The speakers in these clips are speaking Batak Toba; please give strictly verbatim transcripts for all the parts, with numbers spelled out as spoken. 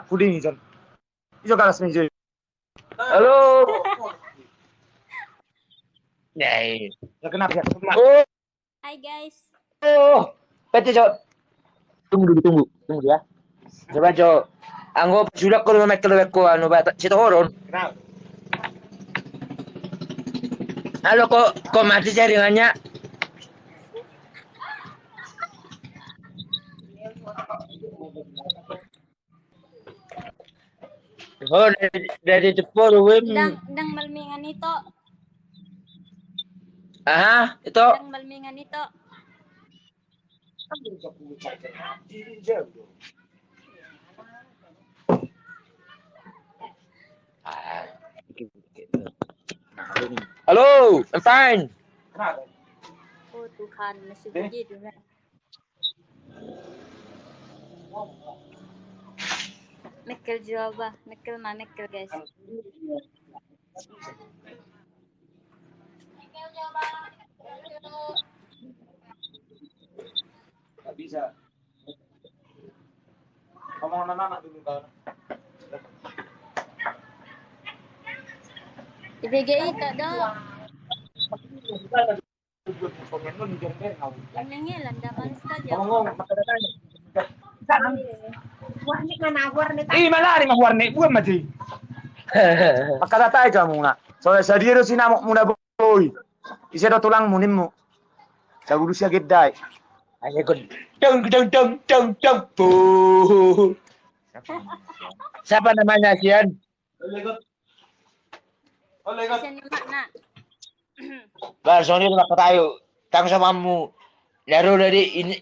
Puding, Jon. Ijo galas ni, Jon. Halo. Yai. Ya, kenapa ya? Oh. Hai, guys. Oh, pete, Jo. Tunggu dulu, tunggu. Tunggu ya. Coba, Jo. Anggo pasulak ko, rumah Michael Weko, anu, bata, Sitohoron. Kenapa? Halo, kok, kok mati jaringannya? Oh, dari, dari Jepang, Wim. Ndang, ndang malmingan, Ito. Aha, Ito. Ndang malmingan, Ito. Halo, I'm fine. Oh, Tuhan, masih begitu, kan? Michael Jawa, Michael ma, Michael, guys. Tak bisa. Ngomong sama mama dulu, Bang. Di B G I tak ada. Yang mengelan dah manis kali ya. Warnet mana, warnet? Ih, mana ada mah warnet, bukan mati. Maka tatai kamu nak. Soalnya sadia do sinamot muna boi. Ise do tulangmu, nimmu. Sabulu sia gedai. Ayo, kun. Dong, dong, dong, dong, dong. Buh. Siapa namanya, Sian? Sian ni makna. Bah, songon i do mangkatai. Tang somamu. Laro dari ini.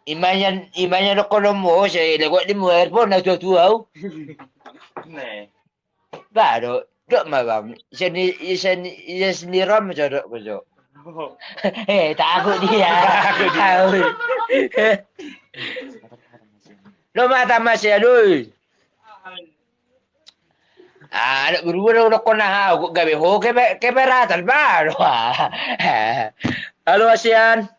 Imanya, imanya dokonon mu, oh, saya lego di mu earphone, na tua-tua, au. Ne. Bah, do, do ma, Bang. Seni, seni, seni rom, codok, codok. Eh, takut dia. Takut dia. Au. Lo mata masih, aduh. Ah, anak berubah dong, dong kona hau, gabe ho, kepe-, keperatan, bah, do. Halo, Asian.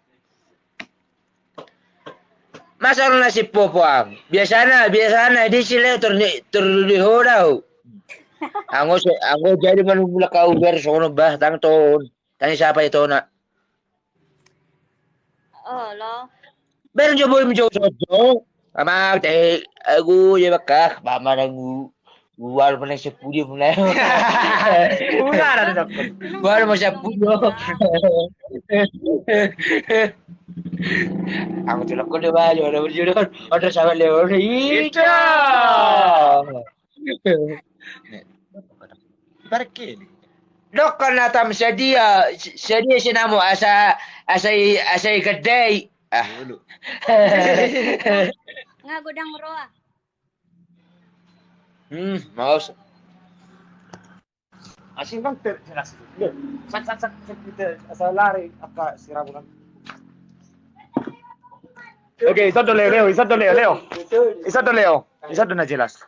Masa na si Popo, ang. Biasana, biasana, di si Leo tur ni, tur di ho dau. Anggo se-, anggo jadi manumulak au ber sono bah, tang ton. Tang siapa itu, nak? Oh, lo. Ber jo boy menjo sojo. Ama te, aku ya bakah, mama nangu. Buar mana sepuluh dia mulai. Bukan ada dapat. Buar mau sepuluh. Aku celok kau dia baju, ada baju, ada sahabat dia, ada itu. Parkir. Dokon na tam sadia, sadia sinamot asa, asa i, asa i gedei. Ah. Nga godang roa. Hmm, maus. Asing kan ter-, jelas itu. Sak, sak, sak, sak, kita asal lari, angka si Rabu nanti. Oke, iso do Leo, Leo, iso do Leo, Leo. Iso do Leo, iso do na jelas.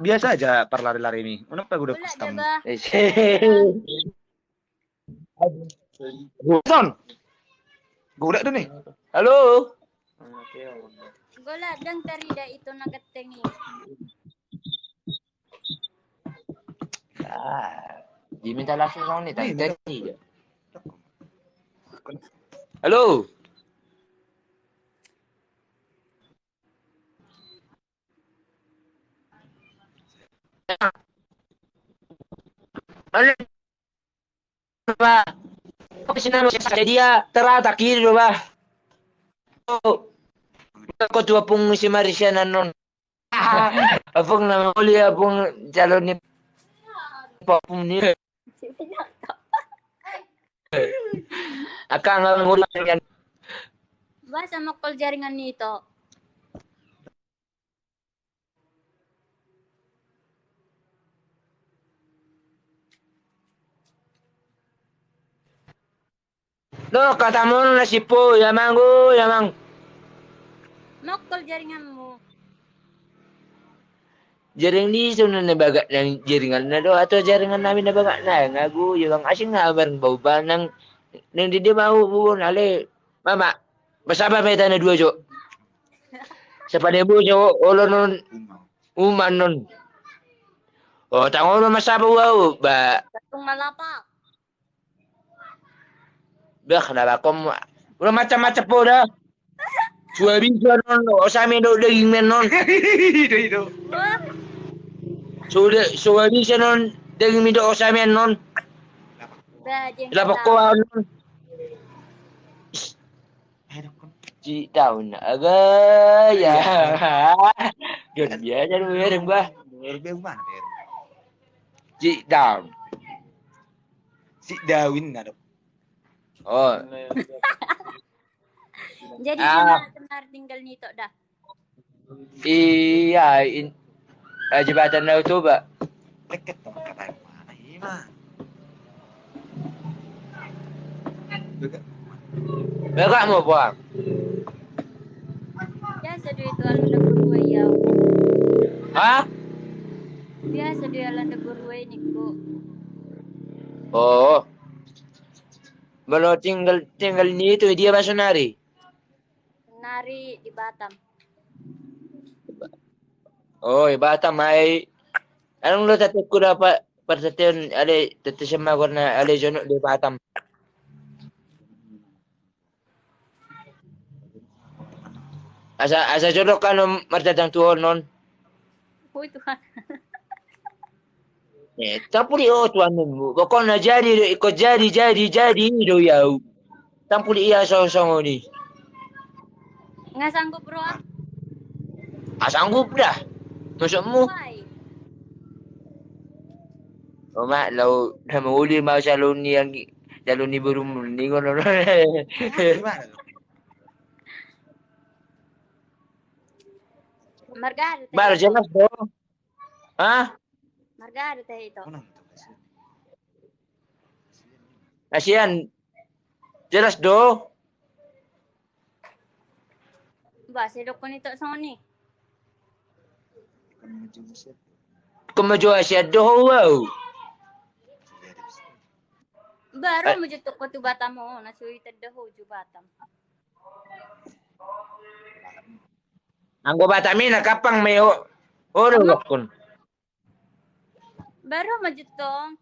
Biasa aja parlari-lari ini. Kenapa gue udah custom? Son. Gue udah tuh nih. Halo. Gue lah dang tari dah itu na geteng ini. Ah, diminta langsung sama nih, tadi, tadi. Halo. Halo. Bah. Sinamot sadia teratak i do, bah. Ko tu apung si Marisian annon. Apung na muli, apung calon ni apung ni. Angka nga muli. Bah, sama kol jaringan ni Ito. Lo, kata mono na si Po, ya mang, go, ya mang. Mokol jaringanmu. Jaring ni so na bagak nang jaringan na do, atau jaringan nami na bagak na, nga go, ya mang, asing na abar bau banang, nang di dia mau, bu, nale, mama, basaba meta na dua jo. Siapa dia bu jo olo non. Uma non. Oh, tango lo masa apa wau ba. Ketung malapak. Bah, kenapa kom udah macam-macam po dah. Suami suami non, oh sami do daging men non. Ido ido. Sudah suami suami non daging mido oh sami non. Kenapa ko non. Ci daun aga ya. Gak biasa lu ya bah. Ci daun. Si Dawin na do. Oh. Jadi ah. Cuma tinggal nito dah. Iya, in, eh, jembatan Danau Toba. Deket dong kata mana ima. Bega mau buang. Biasa duit itu alun dapur gue ya. Hah? Biasa duit alun dapur gue niko. Oh. Molo tinggal tinggal ni itu dia masuk nari. Nari di Batam. Oh, di Batam ai. Anu lo tadi ku dapat perhatian ada tadi sama warna ada jonok di Batam. Asa asa jonok kan martatang tuon non. Oi Tuhan. Eh, tapi di oh Tuhan nemu. Pokoknya jadi ikut jadi jadi jadi do yau. Tampul ia sosong ni. Nggak sanggup bro. Ah sanggup dah. Maksudmu? Oh mak lau nama uli mau calon ni yang calon ni burung ni ngono. Marga ada. Bar jelas dong. Hah? Marga ada teh itu. Kasihan. Jelas do. Ba, saya dokon itu songoni. Kemajuan siap do wow. Baru mau jatuh ke tu Batam oh, nasui tedah ju Batam. Anggo Batam ini kapang meo. Oh, dokon. Baru maju tong.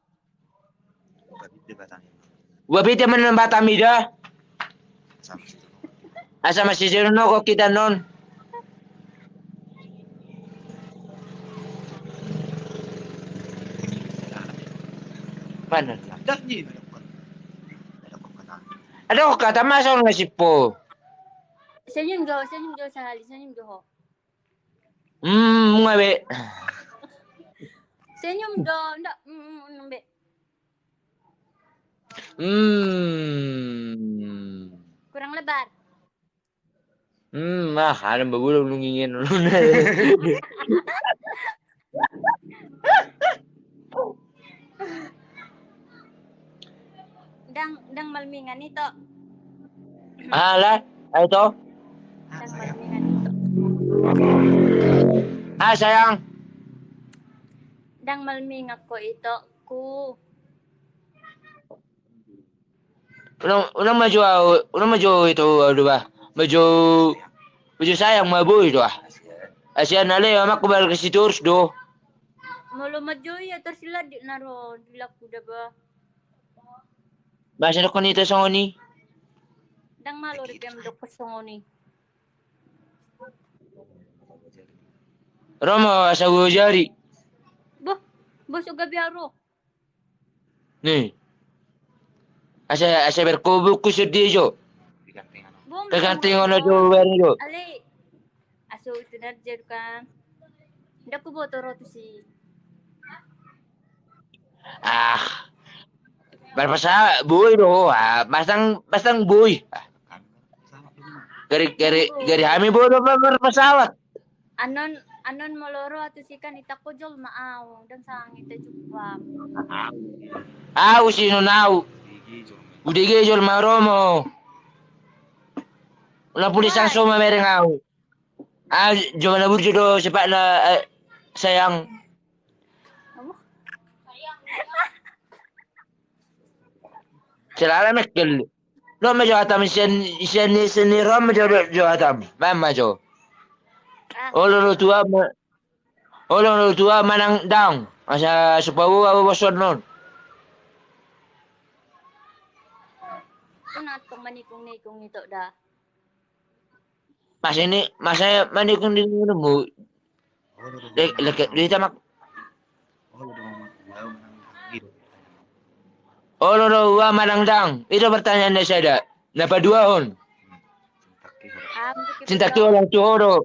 Gua pita mana Batam ida. Asa masih jenuh kok kita non. Mana? Ada kok kata masa orang sipo. Senyum jo, senyum jo sehali, senyum jo ho. Hmm, nunga be. Senyum do, ndak. Hmm, hmm, hmm, be. Hmm. Kurang lebar. Hmm, ah, ada babulu nungingin. Ndang ndang malmingan ito. Alah, ayo to. Ndang malmingan ito. Ah, sayang. Ndang malmingan ko ito ku. Unang unang maju au, unang maju ito au do bah. Maju maju sayang maboi do ah. Asian ale amak ko bal kasi terus do. Molo maju ia tersiladik naro dilaku da bah. Bahasa dokon ita songoni. Ndang malo di pem dokon songoni. Romo asa gua jari. Boh, boh suga biaro. Ni. Asa asa berkubu ku sedih jo. Kegantingan aja baru jo. Ale. Aso itu dan jadu kan. Ndak ku boto rotu si. Ah. Berpesawat boi do. Ah, pasang pasang boi. Gari gari gari hami boi do berpesawat. Anon anon molo ro atu sikan ita ko jol ma au dan sangi ta jupam. Au si non au. Udege jol ma romo. Ula puli sang so ma mereng au. Ah, jo mana burjo do sepak na sayang. Celala mekkel. Lo ma jo atam sen sen sen rom jo jo atam. Mama jo. Ah. Olo do tua ma-, olo do tua manang dang. Asa supaboa boson non. Unat kong manikung-nikung ito da. Masa ini, masa manikung di rumahmu. Lek, lek, di tamak. Olo do tua manang dang. Ito pertanyaan na sada. Na paduahon. Sintak tu orang tu horo.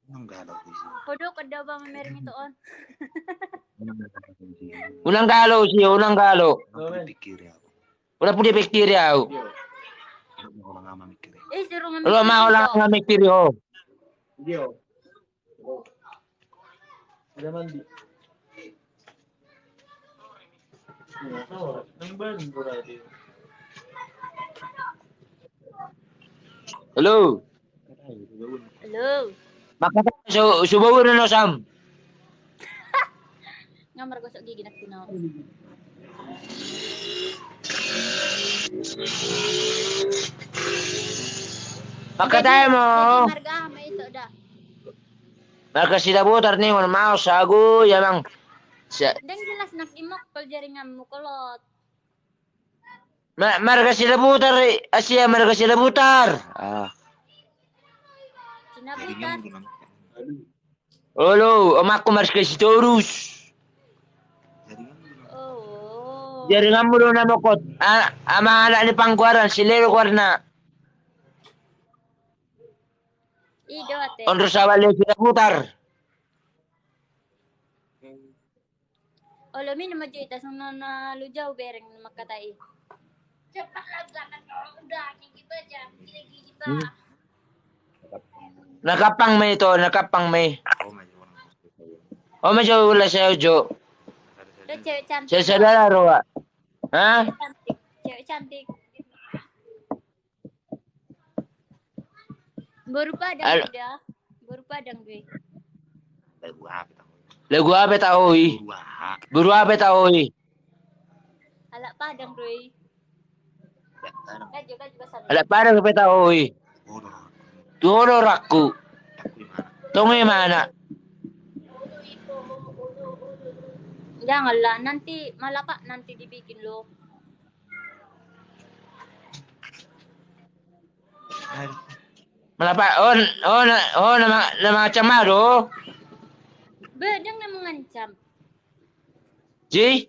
Unang galo. Kodok ada ba mamereng ito on. Unang galo, sio, unang galo. Unang pudi pikiri au. Unang pudi pikiri au. Lo ma holan nga mikiri ho. Halo. Halo. Maka so, so bau na no sam. Nga margosok gigi nak tino. Maka tayo mo. Marga ama ito da. Marga Sidabutar ningon, maos ago ya mang. Ndang jelas nak imok kol jaringanmu kolot. Ma-, marga Sidabutar, Asia marga Sidabutar. Ah. Sidabutar. Olo, omakku marga Sitorus. Oh. Jaringanmu do na mokot. A-, ama anak ni Pangguaran, si Lelo goarna. Ido ate. Onro sawa Leo Sidabutar. Olo mi nama jo ita songon na lu jau bereng mangkatai. Cepatlah jangan udah kayak gitu aja. Gini-gini kita. Hmm. Na kampang ma ito, na kampang ma i. O ma jo ula saya jo. Ada cewek cantik. Saya sadar roa. Hah? Cewek cantik. Cewek cantik. Boru Padang do i. Boru Padang do i. Lagu aha pe taho i? Boru aha pe taho i? Halak Padang do i. Halak Padang pe taho i. Tu ho do rohangku. Tong i mana? Janganlah, nanti malapak nanti dibikin lo. Malapak, on, on, on, nama, nama macam ma do? Be, ndang na mangancam. Ji?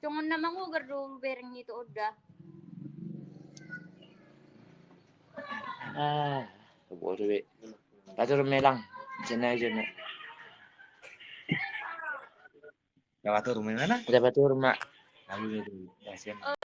Songon na mangugar do bereng ito on da. Ah, bodoh be. Patur melang. Jena, jena. Dapat rumah mana? Dapat rumah. Lalu dia dulu. Kasihan.